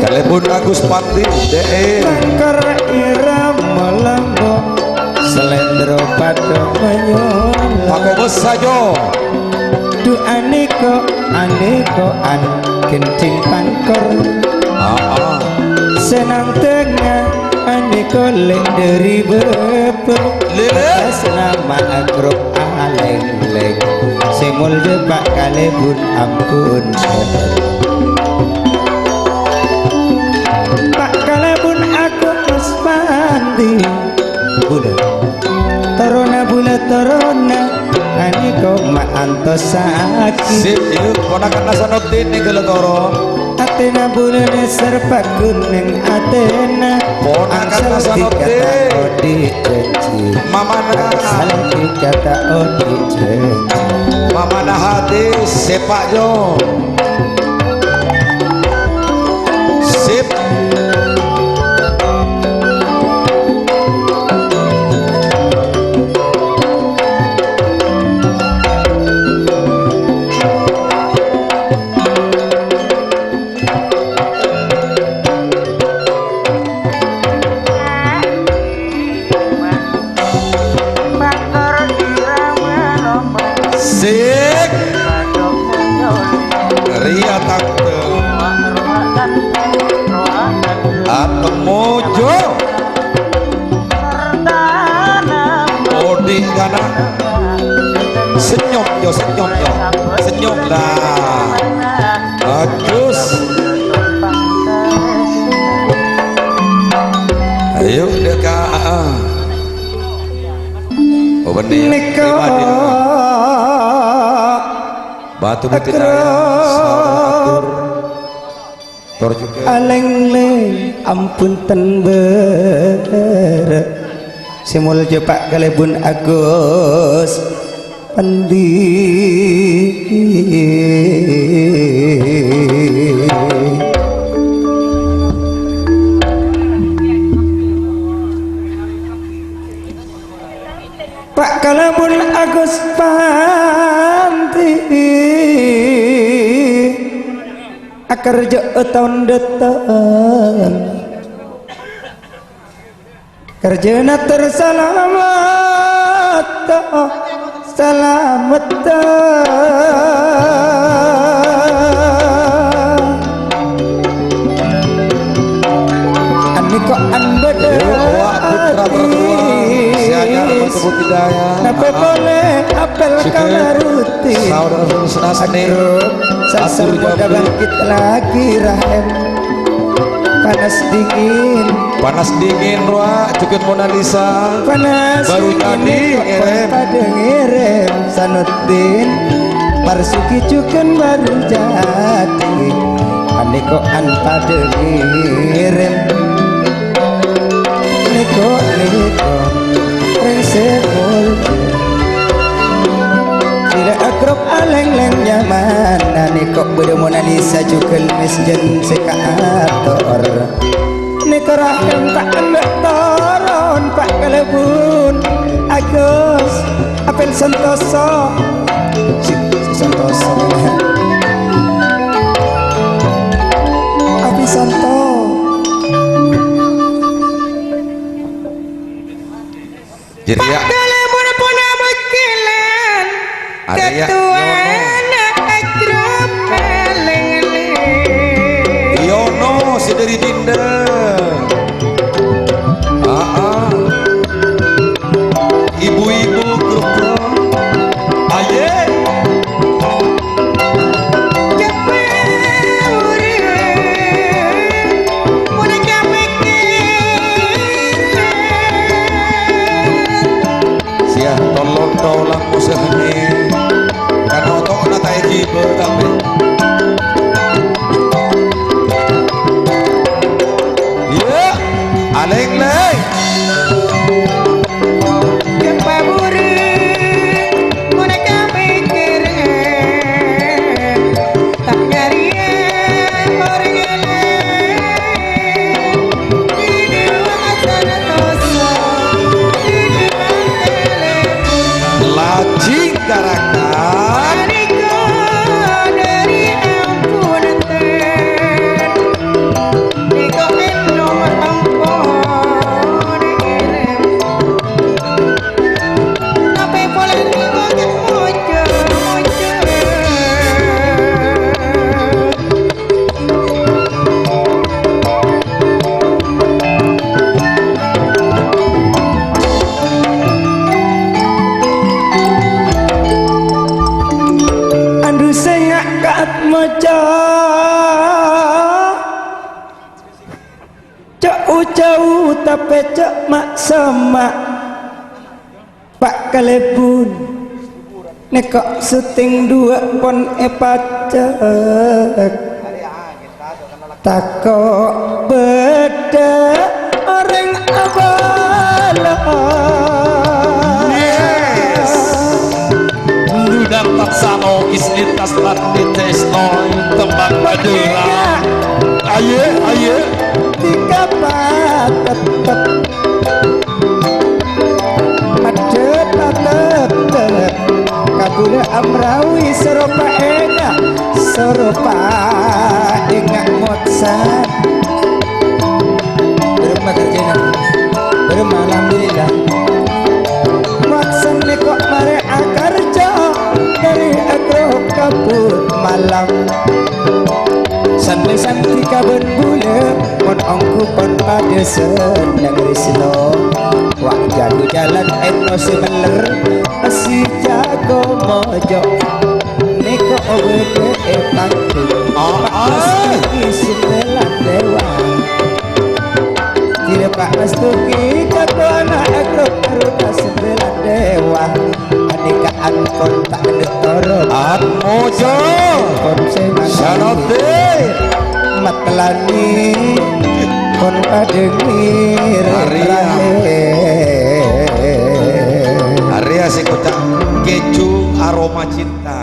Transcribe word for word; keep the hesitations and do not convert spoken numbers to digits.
Kalèbun Agus Pandi, dè'è. Tangkar irama lambung, salendro padha manyolè. Pakobes sajo. Du anèko, anèko'an, gendhing pangkor. Ah, ah. Sè nang tengnga, anèko lèng dhâri bâbâ. Lè. Atas nama grup Alèng-lèng, sè molja Pak Kalèbun ampon. Pak Kalèbun Agus Pandi. Bulâ. Toronna bulâ toronna, anèko ma' antosaghi. Sip, yuk, ponakanna Sanoddin nèka la toro. Atèna bulâ nèser paghun neng atèna. Ponakanna Angsal Sanoddin. Dikata odi' janji. Mamana. Angsal dikata odi' janji. Mamana hati sepak yo. Sip. Sik. Ria takte. Atemu jo. Odi kana. Senyum yo, senyum yo. Senyum lah. Bagus. Ayo, deka. Oh, bener. Nèko. Pribadi. Batu Bukit Raya, Saur Atur. Tor juga. Alèng-lèng, ampun ten bârâ'. Sè molja Pak Kalèbun Agus. Endi? Pak Kalèbun Agus Pandi, akerja taon dâteng. Kerjana terselamat, selamat. Anèko an bâdâ. Yo, Wak Putra ati. Berdua, si Anyar Batu Putih Jaya. Napa polè apel Juga kalaroti. Saudara Rusnas nih. Aduh, sasar Atur muda Jambu. Bangkit lagi, Rahim. Panas dingin. Panas dingin, rowa, jhughân Mona Lisa. Panas baru dingin, jadi kok ngirim. Padâ ngirim Sanuddin. Marzuki jhughân baru jadi. Anèko an padâ ngirim. Nèko, nèko, rèng sè molja. Sila akrab alèng-lèng nyaman. Anèko bâdâ Mona Lisa jhughân mèsjhân sè kaator. Nèka rahim ta' endâ' toron, Pak Kalèbun Agus, Apel Santoso. Si, si Santoso. Abi Santo. Jadi, ya. Pak Kalèbun pon abâkkèlan. Ada, ya, Ketuana Yono. Akrab paling li. Yono, si dari Dinda. Ah, ah. Ibu-ibu grup. Aye. Cepet urip, udah capek. Maca. Ca'-ucau tapè ca' ma'-samma'. Pa' kalèbun. Nèko syuting duwâ' pon èpacak. Tako' bâdâ orèng abâlâ. Yes. Lu dântang sano isnitas lan nitesno tembang Madura. Ayo, ayo. Tika patettep. Ajâ' patettep. Kabulâ amrawi soropa enga', soropa enga' motsa. Bârâmma kerjâna? Bârâmma, alhamdulillah. Motsa nèko marè akarja, dâri agro kabur malam. Sanè santi kabân bulâ, mon ongghu pon padâ senneng rèsno. Wa' jâgâ jhâlân ènto sè mellèr, sè jâgâ mojok. Nèko obâdâ è panggung. Ah, ah. Pasti sè bela dewa. Kira Pak Astuki, jâgâ ana' èkrok, aruta sè bela dewa. Anèka ampon ta' nètoro. Atmojo. Kon sè mangani. Sanode. Matelani. Kon padengir. Arya. Rahe. Arya sing koca' keju aroma cinta.